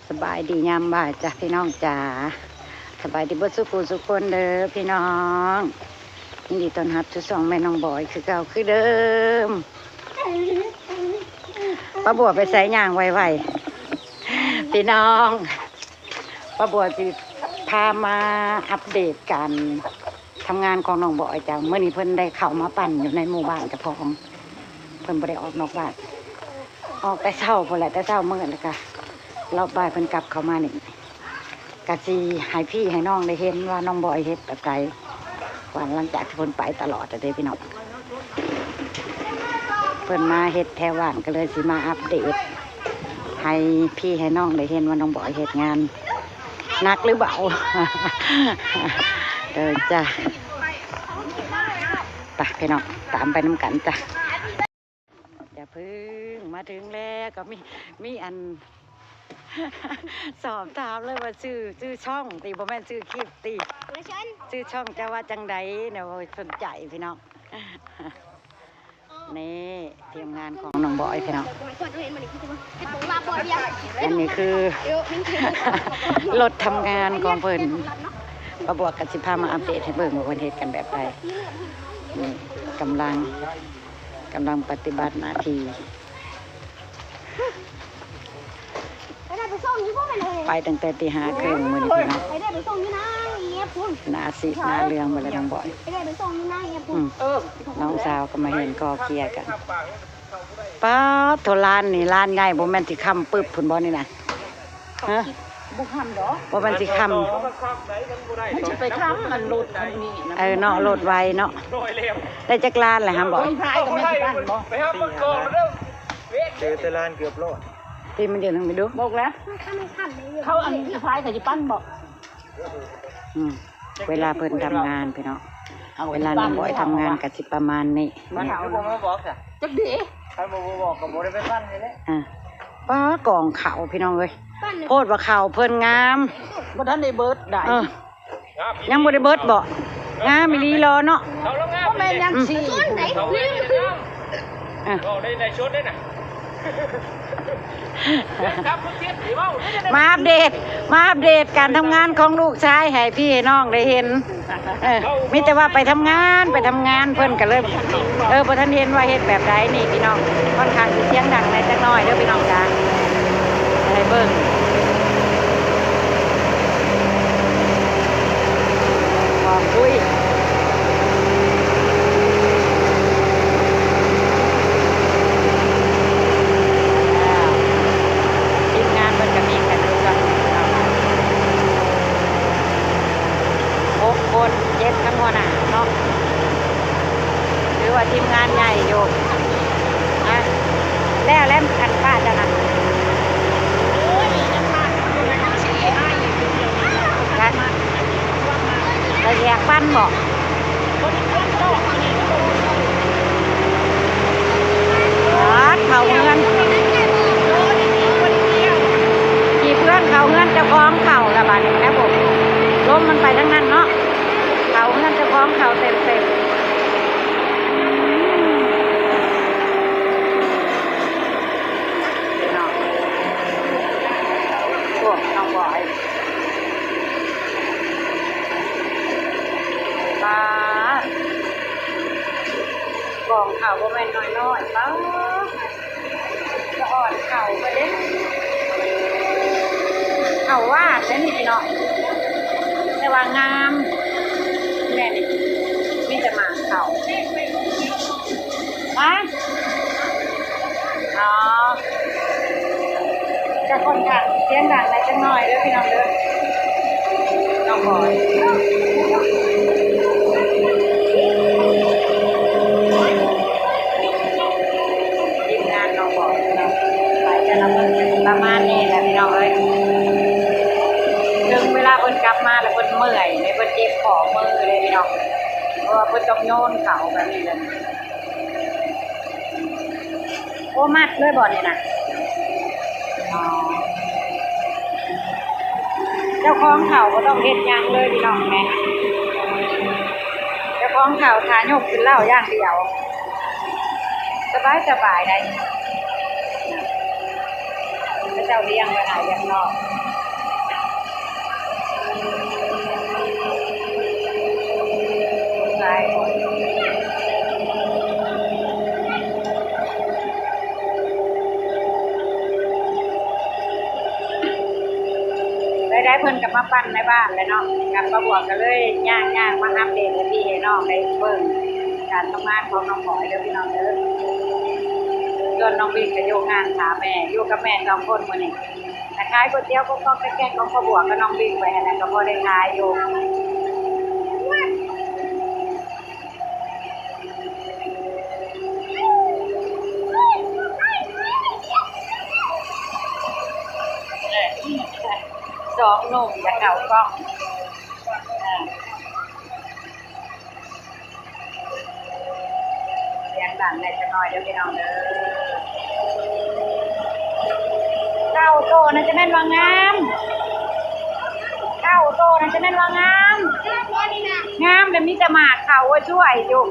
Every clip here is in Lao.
ສະບາຍດີຍາມບ່າຍຈ້າພີ່ນ້ອງຈ້າ ສະບາຍດີເບິດສູ່ຜູ້ສູ່ຄົນເດີພີ່ນ້ອງ ຍິນດີຕ້ອນຮັບສູ່ຊ່ອງແມ່ນ້ອງບອຍຄືເກົ່າຄືເດີມ. ປ້າບົວໄປໃສ ຍ່າງໄວໆ ພີ່ນ້ອງ ປ້າບົວຊິພາມາອັບເດດການທຳງານຂອງນ້ອງບອຍຈ້າ. ມື້ນີ້ເພິ່ນໄດ້ເຂົ້າມາປັ່ນຢູ່ໃນໝູ່ບ້ານເຈົ້າຂອງ ເພິ່ນບໍ່ໄດ້ອອກນອກບ້ານ ອອກແຕ່ເຊົ້າພຸ້ນແຫຼະ ແຕ່ເຊົ້າມືດ ແລ້ວກະລອບບ່າຍເພິ່ນກັບເຂົ້າມານີ້ ກະຊິໃຫ້ພີ່ໃຫ້ນ້ອງໄດ້ເຫັນວ່ານ້ອງບອຍເຮັດແບບໃດ ວ່າຫຼັງຈາກທີ່ເພິ່ນໄປຕະຫຼອດແລ້ວເດ້ພີ່ນ້ອງ. ເພິ່ນມາເຮັດແຖວບ້ານ ກະເລີຍຊິມາອັບເດດໃຫ້ພີ່ໃຫ້ນ້ອງໄດ້ເຫັນວ່ານ້ອງບອຍເຮັດງານໜັກຫຼືເບົາ ເດີຈ້າ. ໄປພີ່ນ້ອງ ຕາມໄປນຳກັນຈ້າ. ຢ່າເພິ່ງ ມາເຖິງແລ້ວ ກໍມີ ມີອັນ ສອບຖາມເລີຍວ່າຊື່ ຊື່ຊ່ອງຕິ ບໍ່ແມ່ນຊື່ຄລິບຕິ ຊື່ຊ່ອງຈະວ່າຈັ່ງໃດນະ ບໍ່ສົນໃຈພີ່ນ້ອງ. ນີ້ທີມງານຂອງນ້ອງບອຍພີ່ນ້ອງ ອັນນີ້ຄືລົດທຳງານຂອງເພິ່ນ ປ້າບົວກະຊິພາມາອັບເດດໃຫ້ເບິ່ງວ່າເພິ່ນເຮັດກັນແບບໃດ. ນີ້ກຳລັງ ກຳລັງປະຕິບັດໜ້າທີ່ ໄປໄດ້ໄປສົ່ງຢູ່ບໍ່ແມ່ນເອີຍ ໄປຕັ້ງແຕ່ຕີຫ້າເຄິ່ງມື້ນີ້ພີ່ນ້ອງ ໄປໄດ້ໄປສົ່ງຢູ່ນາເອຟພຸ້ນ ໜ້າສີດໜ້າເຫຼືອງເບິດແລ້ວນ້ອງບອຍ ໄປໄດ້ໄປສົ່ງຢູ່ນາເອຟພຸ້ນ ອືມ ເອີ ນ້ອງສາວກໍມາເຫັນກໍເຄຍກັນ. ປາດໂທ ລານນີ້ລານໃຫຍ່ ບໍ່ແມ່ນຊິຄ່ຳປຶບພຸ້ນບໍ່ນີ້ນະ? ຮະ ບໍ່ຄ່ຳດອກ ບໍ່ແມ່ນຊິຄ່ຳ ມັນຊິໄປຄ່ຳອັນລົດອັນນີ້ນະ ເອີເນາະ ລົດໄວເນາະ. ໄດ້ຈັກລານແລ້ວຫຳບໍ່? ໂອ້ຍ ພາຍກໍແມ່ນຊິປັ່ນບໍ່? ເຈີແຕ່ລານເກືອບລອດ ທີ່ມັນຢູ່ນຳໄປດູ ບອກແລ້ວ ເຂົາອັນພາຍກໍຊິປັ່ນບໍ່? ອືມ ເວລາເພິ່ນທຳງານພີ່ນ້ອງ ເວລານ້ອງບອຍທຳງານກໍຊິປະມານນີ້ ມັນຄືບໍ່ມາບອກຊະ ຈັກເດ ຄັນບໍ່ ບໍ່ບອກກໍບໍ່ໄດ້ໄປປັ່ນນີ້ແຫຼະ. ອ່າ ປ້າ ກອງເຂົ້າພີ່ນ້ອງເອີຍ ໂພດວ່າເຂົ້າເພິ່ນງາມ ບໍ່ທັນໄດ້ເບິດໄດ ເອີ ຍັງບໍ່ໄດ້ເບິດບໍ່? ງາມອີ່ຫຼີຫຼໍເນາະ ບໍ່ແມ່ນຫຍັງ ອືມ ຊິ ອ່ະ ເວົ້າໄດ້ ໄດ້ຊົດໄດ້ນະ ມາອັບເດດ ມາອັບເດດການທຳງານຂອງລູກຊາຍໃຫ້ພີ່ໃຫ້ນ້ອງໄດ້ເຫັນ. ເອີ ມີແຕ່ວ່າໄປທຳງານ ໄປທຳງານ ເພິ່ນກໍເລີຍ ເອີ ບໍ່ທັນເຫັນວ່າເຮັດແບບໃດນີ້ພີ່ນ້ອງ ຂ້ອນຂ້າງຊິສຽງດັງແດ່ຈັກໜ້ອຍເດີພີ່ນ້ອງຈ້າ ໃຫ້ເບິ່ງ ຂໍຄຸຍ ທີມງານເພິ່ນກໍມີກັນຢູ່ສ່ວນນີ້ເນາະ ຫົກຄົນ ເຈັດທັງຫົວໜ້າເນາະ ຖືວ່າທີມງານໃຫຍ່ຢູ່. ອ່ະ ແລ້ວ ແລ້ວອັນປ້າເຈົ້ານະ ແລ້ວ ແລ້ວຊິຢາກປັ່ນບໍ່? ປາດ ເຂົ້າເຮືອນ ທີ່ເພື່ອນເຂົ້າເຮືອນເຈົ້າຂອງເຂົ້າລະບາດນີ້ນະ ລົມມັນໄປທາງນັ້ນເນາະ ເຂົ້າເຮືອນເຈົ້າຂອງເຂົ້າເຕັມໆ. ພີ່ນ້ອງ ພວກນ້ອງບອຍ ປາດ ກອງເຂົ້າບໍ່ແມ່ນນ້ອຍໆ ປາດ ສະອອນເຂົ້າເພິ່ນເດ້ ເຂົ້າຫວານເດ້ນີ້ເນາະ ແຕ່ວ່າງາມ ແມ່ນ ມີແຕ່ໝາກເຂົ້າ ປາດ ອໍ ຈະຄ່ອນຂ້າງສຽງດັງແດ່ຈັກໜ້ອຍເດີພີ່ນ້ອງເດີ ນ້ອງບອຍ ທີມງານນ້ອງບອຍເນາະ ໄປແຕ່ລະມື້ກໍຊິປະມານນີ້ແຫຼະພີ່ນ້ອງເອີຍ ເຖິງເວລາເພິ່ນກັບມາແລ້ວເພິ່ນເມື່ອຍເດ້ ເພິ່ນເຈັບຂໍ້ມືເດ້ພີ່ນ້ອງ ເພາະວ່າເພິ່ນຕ້ອງໂຍນເຂົ້າແບບນີ້ແຫຼະ. ໂອ້ ມັດເລີຍບໍ່ນີ້ນະ? ອໍ ເຈົ້າຂອງເຂົ້າບໍ່ຕ້ອງເຮັດຫຍັງເລີຍພີ່ນ້ອງແມ່ ເຈົ້າຂອງເຂົ້າຖ້າຍົກຂຶ້ນເລົ້າຢ່າງດຽວ ສະບາຍໆ ໄດ໋. ເຈົ້າລ້ຽງໄວ້ໃຫ້ຢ່າງນອກ ຫຼາຍຄົນ ໄດ້ໆ ເພິ່ນກໍມາປັ່ນໃນບ້ານແຫຼະເນາະ ກັບປ້າບົວກໍເລີຍຍ່າງໆ ມາອັບເດດໃຫ້ພີ່ໃຫ້ນ້ອງໄດ້ເບິ່ງການທຳງານຂອງນ້ອງໝອຍເດີພີ່ນ້ອງເດີ. ສ່ວນນ້ອງບິກກໍຢູ່ງານຖ້າແມ່ ຢູ່ກັບແມ່ສອງຄົນມື້ນີ້ ກໍຂາຍກ໋ວຍຕຽວກໍກໍແກະໆ ຂອງປ້າບົວກັບນ້ອງບິກໄປຫັ້ນແຫຼະ ກໍພໍໄດ້ຂາຍຢູ່. ສອງໜຸ່ມຢາກເຂົ້າກ້ອງ ສຽງດັງແດ່ຈັກໜ້ອຍເດີພີ່ນ້ອງເດີ. ເກົ້າໂຕນັ້ນຈະແມ່ນວ່າງາມ ເກົ້າໂຕນັ້ນຈະແມ່ນວ່າງາມ ງາມ ແຕ່ມີແຕ່ໝາກເຂົາ ໂອ້ຍ ຊ່ວຍຢູ່.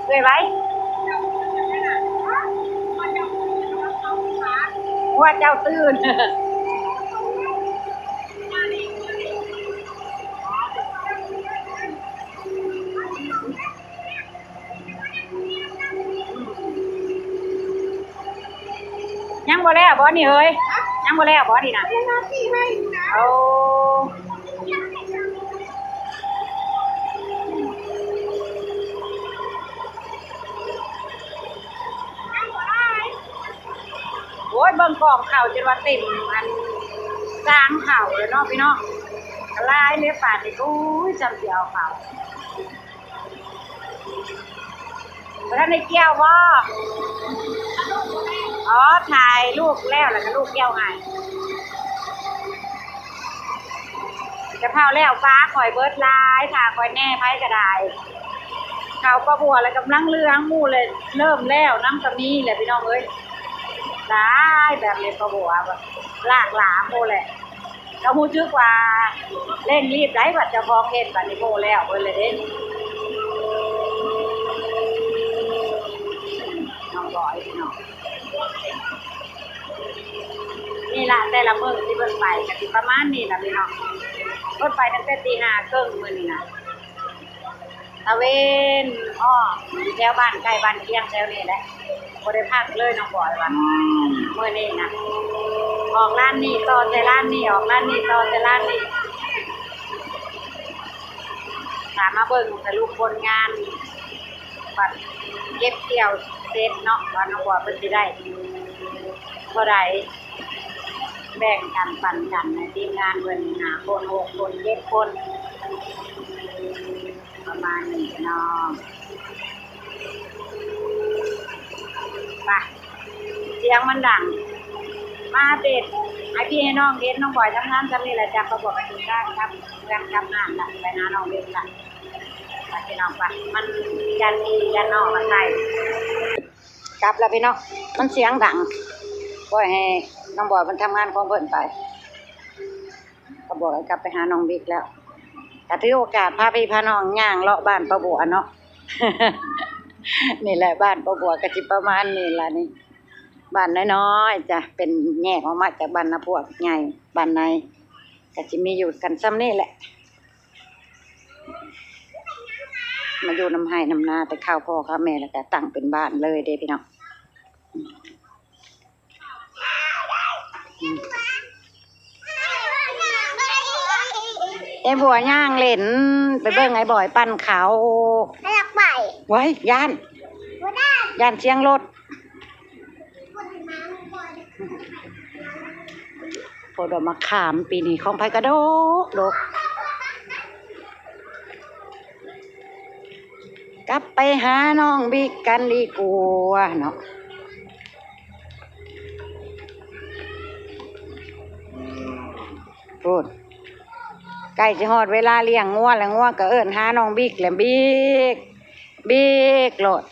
ເອື້ອຍໄວ້ ວ່າເຈົ້າຕື່ນ. ຍັງບໍ່ແລ້ວບໍ່ນີ້ເຮີ້ຍ? ຍັງບໍ່ແລ້ວບໍ່ນີ້ນະ? ໂອ້ ໂອ້ຍ ເບິ່ງກອງເຂົ້າຈົນວ່າເຕັມອັນຊາງເຂົ້າແລ້ວເນາະພີ່ນ້ອງ ກໍຫຼາຍເລີຍປານນີ້. ໂອ້ຍ ຊ່ຳຊິເອົາເຂົ້າ ບໍ່ທັນໄດ້ກ່ຽວບໍ່? ອໍ ຖ່າຍລູກແລ້ວ ແລ້ວກໍລູກກ່ຽວໃຫ້. ຈະເຜົາແລ້ວ ປາຂ້ອຍເບິດຫຼາຍ ຖ້າຂ້ອຍແນ່ ໃຜກໍໄດ້. ເຂົ້າປ້າບົວແລ້ວກຳລັງເຫຼືອງໝູ່ເລີຍ ເລີ່ມແລ້ວນຳກໍມີແຫຼະພີ່ນ້ອງເອີຍ. ຫຼາຍແບບເລັບປ້າບົວ ຫຼາກຫຼາໂພແຫຼະ. ກໍຮູ້ສຶກວ່າເລັ່ງລີບໄດ໋ ບັດເຈົ້າຂອງເຮັດ ບັດນີ້ໂພແລ້ວເບິດແລ້ວເດ້ ນ້ອງບອຍພີ່ນ້ອງ. ນີ້ລະ ແຕ່ລະມື້ທີ່ເພິ່ນໄປກໍຊິປະມານນີ້ລະພີ່ນ້ອງ. ເພິ່ນໄປຕັ້ງແຕ່ຕີຫ້າເຄິ່ງມື້ນີ້ນະ. ຕະເວນອ້ອມຢູ່ແຖວບ້ານໃກ້ບ້ານຄຽງແຖວນີ້ແຫຼະ ບໍ່ໄດ້ພັກເລີຍນ້ອງບອຍວ່າ. ອືມ ມື້ນີ້ນະ ອອກຮ້ານນີ້ຕໍ່ແຕ່ຮ້ານນີ້ ອອກຮ້ານນີ້ຕໍ່ແຕ່ຮ້ານນີ້ ຖ້າມາເບິ່ງສະຫຼຸບຜົນງານ ບັດເກັບກ່ຽວເສັດເນາະ ວ່ານ້ອງບອຍເພິ່ນຊິໄດ້ເທົ່າໃດ ແບ່ງກັນປັນກັນໃຫ້ທີມງານເພິ່ນ ຫ້າຄົນ ຫົກຄົນ ເຈັດຄົນ ປະມານນີ້ພີ່ນ້ອງ. ໄປ ສຽງມັນດັງ ມາອັບເດດໃຫ້ພີ່ໃຫ້ນ້ອງເຫັນ ນ້ອງບອຍທຳງານຊ່ຳນີ້ແຫຼະ ຈາກກໍບອກກັບທີມງານກັບເຮືອນກັບຮ້ານລະ ໄປຫານ້ອງເບັກລະ ໄປພີ່ນ້ອງໄປ. ມັນຢ້ານພີ່ຢ້ານນ້ອງມາໃສ່ ກັບລະພີ່ນ້ອງ ມັນສຽງດັງ ປ່ອຍໃຫ້ນ້ອງບອຍເພິ່ນທຳງານຂອງເພິ່ນໄປ. ກໍບອກໃຫ້ກັບໄປຫານ້ອງບິກແລ້ວ ກໍຖືໂອກາດພາພີ່ພານ້ອງຍ່າງເລາະບ້ານປ້າບົວເນາະ. ນີ້ແຫຼະ ບ້ານປ້າບົວກໍຊິປະມານນີ້ລະນີ້ ບ້ານນ້ອຍໆ ຈ້ະ ເປັນແຍກອອກມາຈາກບ້ານນາພວກໃຫຍ່ ບ້ານໃນ ກໍຊິມີຢູ່ກັນຊ່ຳນີ້ແຫຼະ. ມາຢູ່ນຳໄຮ່ນຳນາແຕ່ຄາວພໍ່ຄາວແມ່ ແລ້ວກໍຕັ້ງເປັນບ້ານເລີຍເດ້ພີ່ນ້ອງ. ອືມ ຍາຍບົວຍ່າງຫຼິ້ນ ໄປເບິ່ງອ້າຍບອຍປັ່ນເຂົ້າ. ຢາກໄປ ໄວ້ ຢ້ານ ບໍ່ໄດ້ ຢ້ານສຽງລົດ. ໂພດອກມາຂາມປີນີ້ຂອງໃຜກະດົກດົກ. ກັບໄປຫານ້ອງບິກກັນດີກວ່າເນາະ. ພຸ້ນ ໃກ້ຊິຮອດເວລາລ້ຽງງົວແລ້ວ ງົວກໍເອີ້ນຫານ້ອງບິກແລ້ວ ບິກ ບິກໂລດ.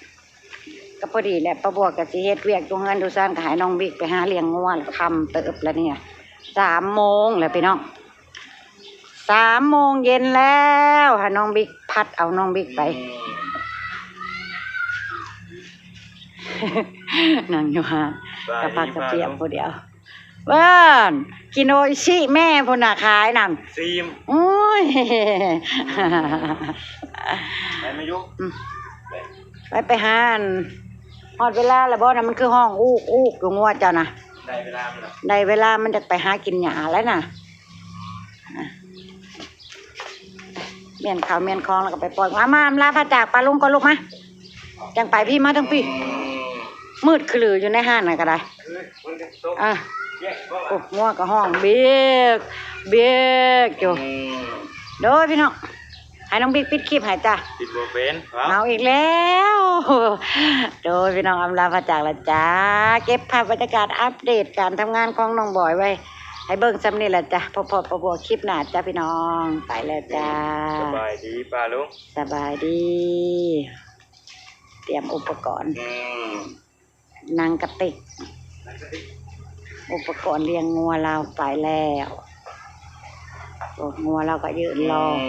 ກໍພໍດີແຫຼະ ປ້າບົວກໍຊິເຮັດວຽກຢູ່ເຮືອນຢູ່ຊານ ກໍໃຫ້ນ້ອງບິກໄປຫາລ້ຽງງົວແລ້ວ ຄ່ຳເຕີບແລ້ວນີ້ ສາມໂມງແລ້ວພີ່ນ້ອງ. ສາມໂມງເຢັນແລ້ວ ໃຫ້ນ້ອງບິກ ພັດເອົານ້ອງບິກໄປ ນັ່ງຢູ່ຫ້າງ ກະພັກກະປຽມຜູ້ດຽວ. ເບິ່ງ ກິນໂອອິຊິແມ່ພຸ້ນນະຂາຍນັ້ນ ຊີມ. ໂອ້ຍ ໄປມາຢູ່ ອືມ ໄປ ໄປຫາອັນ ຮອດເວລາແລ້ວບໍ່ນະ? ມັນຄືຮ້ອງອູກໆຢູ່ ງົວເຈົ້ານະ. ໄດ້ເວລາມັນແລ້ວ ໄດ້ເວລາມັນຈະໄປຫາກິນຫຍ້າແລ້ວນະ. ມ້ຽນເຂົ້າມ້ຽນຂອງແລ້ວກໍໄປປ່ອຍ. ມາ ມາ ອຳລາພາຈາກປ້າລຸງກ່ອນລູກ ມາ ຈັ່ງໄປ. ພີ້ ມາທາງພີ້ ມືດຄະລືຢູ່ໃນຮ້ານນັ້ນກໍໄດ້. ເອີ ໂອ້ ງົວກໍຮ້ອງບີກ ບີກຢູ່. ໂດຍ ພີ່ນ້ອງ ໃຫ້ນ້ອງບິກປິດຄລິບໃຫ້ຈ້າ. ປິດບໍ່ເປັນ ເວົ້າ ເອົາອີກແລ້ວ. ໂດຍ ພີ່ນ້ອງ ອຳລາພາຈາກລະຈ້າ. ເກັບພາບບັນຍາກາດອັບເດດການທຳງານຂອງນ້ອງບອຍໄວ້ໃຫ້ເບິ່ງສ່ຳນີ້ລະຈ້າ. ພໍ້ໆ ພົບກັນຄລິບໜ້າຈ້າ ພີ່ນ້ອງ. ໄປແລ້ວຈ້າ. ສະບາຍດີປ້າລຸງ. ສະບາຍດີ. ຕຽມອຸປະກອນ ອືມ ນັ່ງກະຕິກ ອຸປະກອນລ້ຽງງົວລາວໄປແລ້ວ. ໂອ້ ງົວລາວກໍຢືນລໍ. ອືມ.